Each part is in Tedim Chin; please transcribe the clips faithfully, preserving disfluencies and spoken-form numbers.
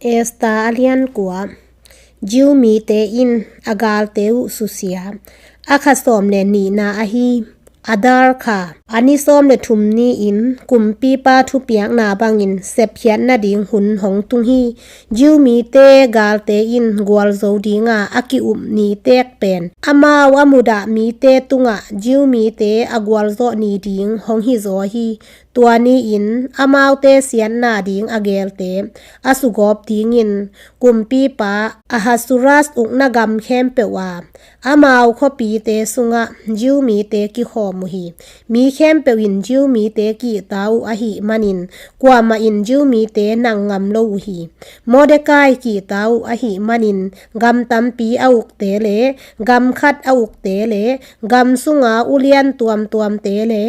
Esther a lian kua. Jew mite in a galte uh susia. A kha sawm le nihna ahi Adar kha a ni sawm le thum ni-in kumpipa thupiakna bangin sepkhiat nading hun hong tung hi. Jew mite galte in gualzo dinga a ki-up ni tek pen amau a mudah mite tungah Jew mite a gualzawh ni ding hong hizaw hi. Tua ni-in amaute siatna ding a gelte a sugawp dingin kumpipa Ahasuerus ukna gam khempeuh a amau khuapite sungah Jew mite kikhawm uh hi. Mi khempeuh in Jew mite kihta uh ahih manin kuamah in Jew mite nang ngam lo uh hi. Mordecai kihta uh ahih manin gam tampi a ukte le gam khat a ukte le gam sunga ulian tuamtuamte le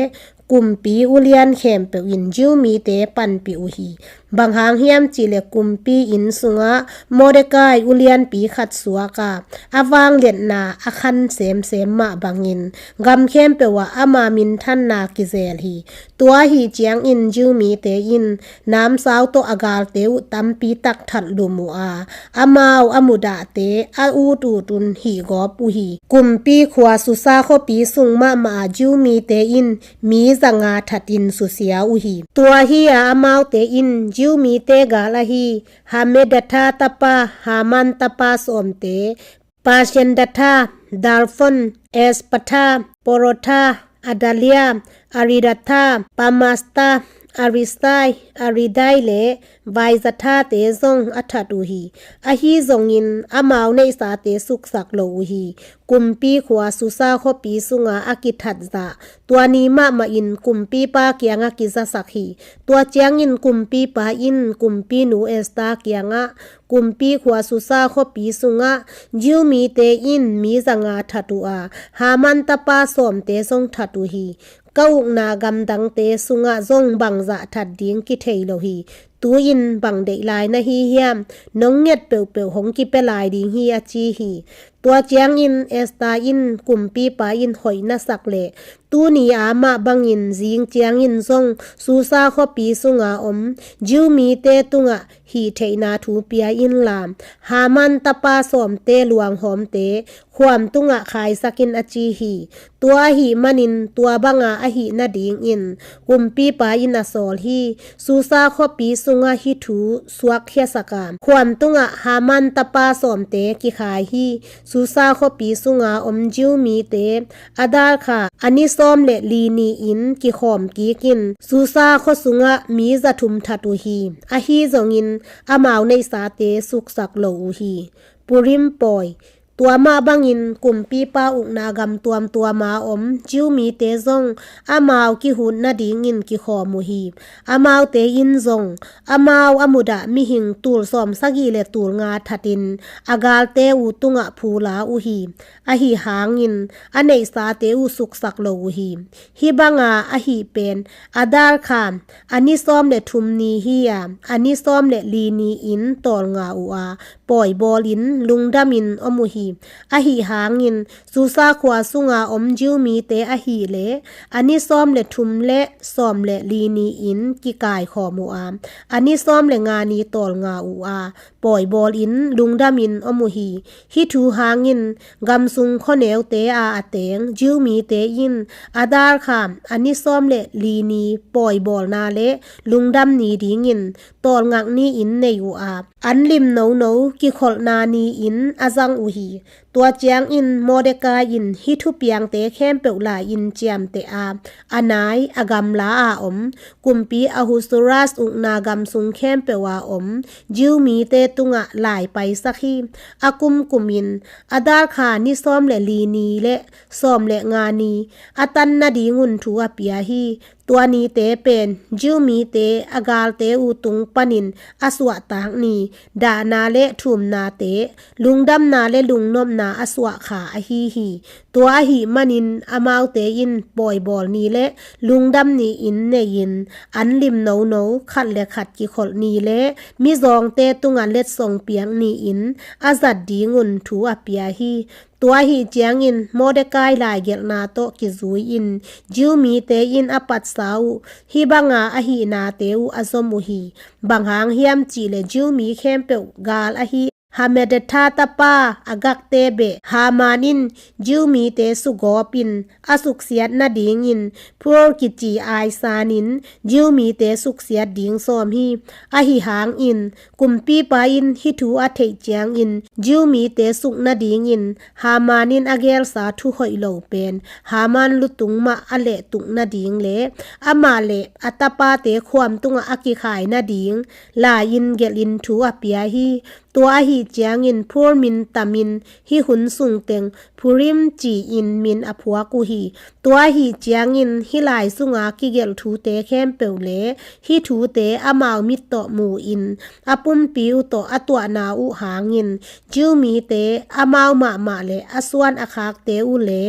kumpi ulian khempeuh in Jew mite panpih uh hi. Bang hang hiam cihleh kumpi inn sungah Mordecai ulianpi khat suak a, a vangliatna a khan semsem mah bangin gam khempeuh ah ama minthanna kizel hi. Tua ahi ciangin Jew mite in namsau tawh a galte uh tampi tak that lum uh a, amau a mudahte a ut ut un hihgawp uh hi. Kumpi khua Susa khuapi sung mahmah a Jew mite in mi zanga thatin susia uh hi. Tua hi a amaute in Jew mite gal ahi Hammedatha tapa, Haman tapa sawmte, Parshendatha, Dalphon, Aspatha, Poratha, Adalia, Aridatha, Pammasta, Arisai, Aridai le Vaizathate zong a that uh hi. Ahi zongin amau neihsate suksak lo uh hi. Kumpi khua Susa khuapi sunga a kithat zah tua ni mahmah in kumpipa kiangah kizasak hi. Tua ciangin kumpipa in kumpinu Esther kiangah, kumpi khua Susa khuapi sungah Jew mite in mi zanga that uh a, Haman tapa sawmte zong that uh hi. Ka ukna gamdangte sungah zong bangzah that ding kithei lo hi. Tu-in bang deih lai na hi hiam? Nong nget peuhpeuh hong kipia lai ding hi, a ci hi. Tua ciangin Esther in kumpipa in hoih na sak leh tuni a mah bangin zing ciangin zong Susa khuapi sunga om Jew mite tungah hihtheihna thu pia inla, Haman tapa sawmte luanghawmte khuam tungah khaisak in, a ci hi. Tua ahih manin tua banga ahih nadingin kumpipa in a sawl hi. Susa khuapi sungah hih thu suakkhiasak a, khuam tungah Haman tapa sawmte kikhai hi. Susa khuapi sunga om Jew mite Adar kha a ni sawm le li ni-in kikhawm kikin Susa khua sungah mi za thum that uh hi. Ahi zongin amau neihsate suksak lo uh hi. Purim pawi. Tua mah bangin kumpipa ukna gam tuamtuama om Jew mite zong amau kihut nadingin kikhawm uh hi. Amaute in zong amau a mudah mihing tul sawmsagih le tul nga thatin a galte uh tungah phu la uh hi. Ahi hangin a neihsate uh suksak lo uh hi. Hih banga ahih pen Adar kha a ni sawm le thum ni hi a, a ni sawm le li ni-in tawlnga uh a, pawi bawlin lungdamin om uh hi. Ahi hangin Susa khua sunga om Jew mite ahih leh a ni sawm le thum le sawm le li ni-in kikaikhawm uh a, a ni sawm le nga ni tawlnga uh a, pawi bawlin lungdamin om uh hi. Hih thu hangin gamsung khuaneute a a teng Jew mite in Adar kha a ni sawm le li ni pawi bawlna le lungdam ni dingin tawlngak ni-in nei uh a, an lim nono kikholhna ni-in a zang uh hi. Tua ciangin Mordecai in hih thupiangte khempeuh lai-in ciamteh a, a nai a gamla a om kumpi Ahasuerus ukna gamsung khempeuh a om Jew mite tungah lai paisak hi. A kumkumin Adar kha ni sawm le li ni le sawm le nga ni a tan nadingun thu a pia hi. Tua nite pen Jew mite a galte uh tung panin a suahtak ni, dahna le thumnate, lungdamna le lungnopna nopna a suahkha ahi hi. Tua ahih manin amaute in pawibawl ni le lungdam ni-in nei-in, an lim nono, khat le khat kikholh ni le mizawngte tungah letsong piak ni-in a zat dingun thu a pia hi. Tua ahih ciangin Mordecai laigelhna tawh kizui-in Jew mite in a patsa uh, hih banga ahihnate uh a zom uh hi. Bang hang hiam cihleh Jew mi khempeuh gal ahi Hammedatha tapa Agagte beh Haman in Jew mite sugawpin a suksiat nadingin Pur kici aisanin Jew mite suksiat ding sawm hi. Ahi hangin kumpipa in hih thu a theih ciangin Jew mite suk nadingin Haman in a gelsa thu hoih lo pen Haman lutung mah a lehtuk nading le amah le a tapate khuam tungah a kikhai nading lai-in gelhin thu a pia hi. Tua ahih ciangin Pur min tamin hih hun sungteng Purim ci-in min a phuak uh hi. Tua ahih ciangin hih lai sunga kigelh thute khempeuh le hih thute amau mit tawh mu-in a pumpi uh tawh a tuahna uh hangin Jew mite amau mahmah le a suan a khakte uh le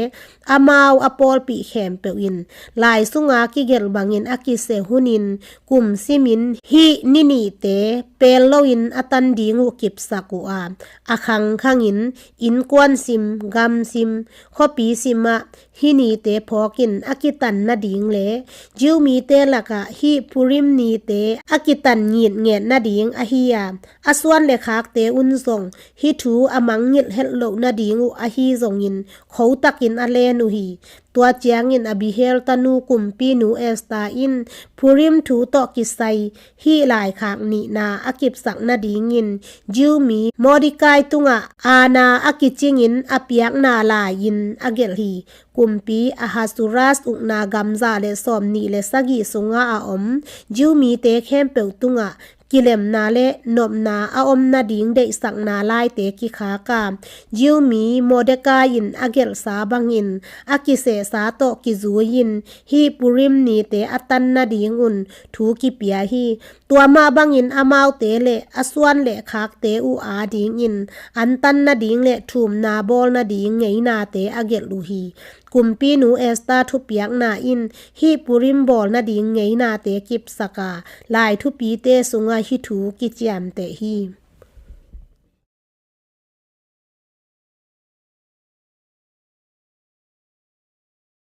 amau a pawlpi khempeuh in lai sunga kigelh bangin a kiseh hunin kum simin hih ni nihte pel loin a tan ding uh kipsak uh a, a khangkhangin innkuan sim, gam sim, khuapi simah hih nite phawkin a kitan nading le Jew mite lakah hih Purim nite a kitan ngitnget nading ahi a, a suan le khakte un zong hih thu a mangngilh hetloh nading uh ahi zongin khotakin a len uh hi. Tua ciangin Abihail tanu kumpinu Esther in Purim thu tawh kisai hih laikhak nihna a kipsak nadingin Jew mi Mordecai tungah aana a kicingin a piakna lai-in a gelh hi. Kumpi Ahasuerus ukna gam za le sawmnih le sagih sunga a om Jew mite khempeuh tungah kilemna le nopna a om nading deihsakna laite kikhak a, Jew mi Mordecai in a gelhsa bangin a kisehsa tawh kizui-in hih Purim nite a tan nadingun thu kipia hi. Tua mah bangin amaute le a suan le khakte uh adingin an tan nading le thumna bawl nading ngeinate a gelh uh hi. Kumpinu Esther thupiakna in hih Purim bawl nading ngeinate kipsak a, lai thupite sungah hih thu kiciamteh hi.